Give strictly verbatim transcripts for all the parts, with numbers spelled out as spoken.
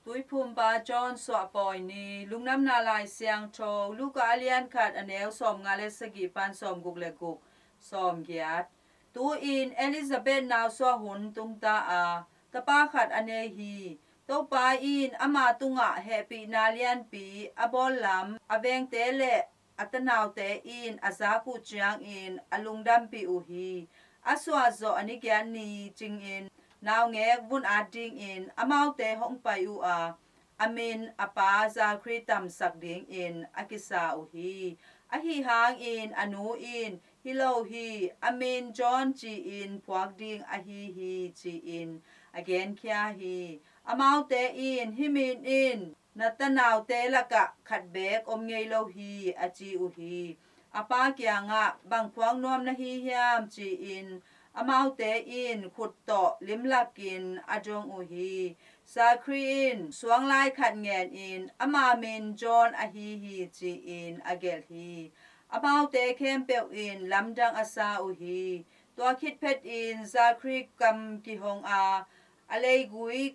Tuiphumpa John Suahpawi Ni. Lungdamna Lai Siangtho Luka a lian khat, a neu sawmnga le sagih pan sawmguk le guk, sawmgiat. Tu-in Elizabeth nausuah hun tungta a, tapa khat a nei hi. Topa in ama tungah hehpihna lianpi a bawl lam a vengte le a tanaute in a zak uh ciangin a lungdampih uh hi. A suah zawh a ni giat ni cingin naungek vun at dingin amaute hong pai uh a, a min a pa Zachary tamsak dingin a kisa uh hi. Ahi hangin a nu in, "Hi lo hi, a min John ci-in phuak ding ahi hi," ci-in a genkhia hi. Amaute in, "Hih min in na tanaute lakah khat beek om ngei lo hi," a ci uh hi. A pa kiangah, "Bang phuak nuam na hi hiam?" ci-in amaute in khut tawh limlakin a dong uh hi. Zachary in suanglai khat ngenin, "Ama min John ahi hi," ci-in a gelh hi. Amaute khempeuh in lamdang a sa uh hi. Tua khit phetin Zachary kam kihong a, a leigui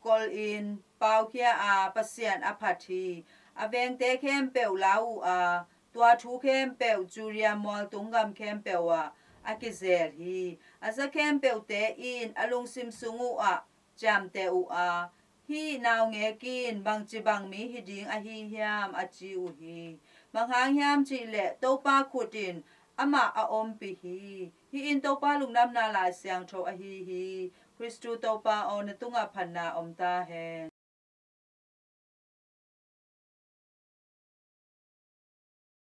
kolin paukhia a, Pasian a phat hi. A vengte khempeuh lau uh a, tua thu khempeuh Judea mualtung gam khempeuh ah a kizel hi. A za khempeuhte in a lungsim sung uh ah ciamteh uh a, "Hih naungek in bangci bang mi hi ding ahi hiam?" a ci uh hi. Bang hang hiam cihleh Topa khut in amah a ompih hi. Hih in Topa Lungdamna Lai Siangtho ahi hi. Khristu Topa aw, na tungah phatna om ta hen.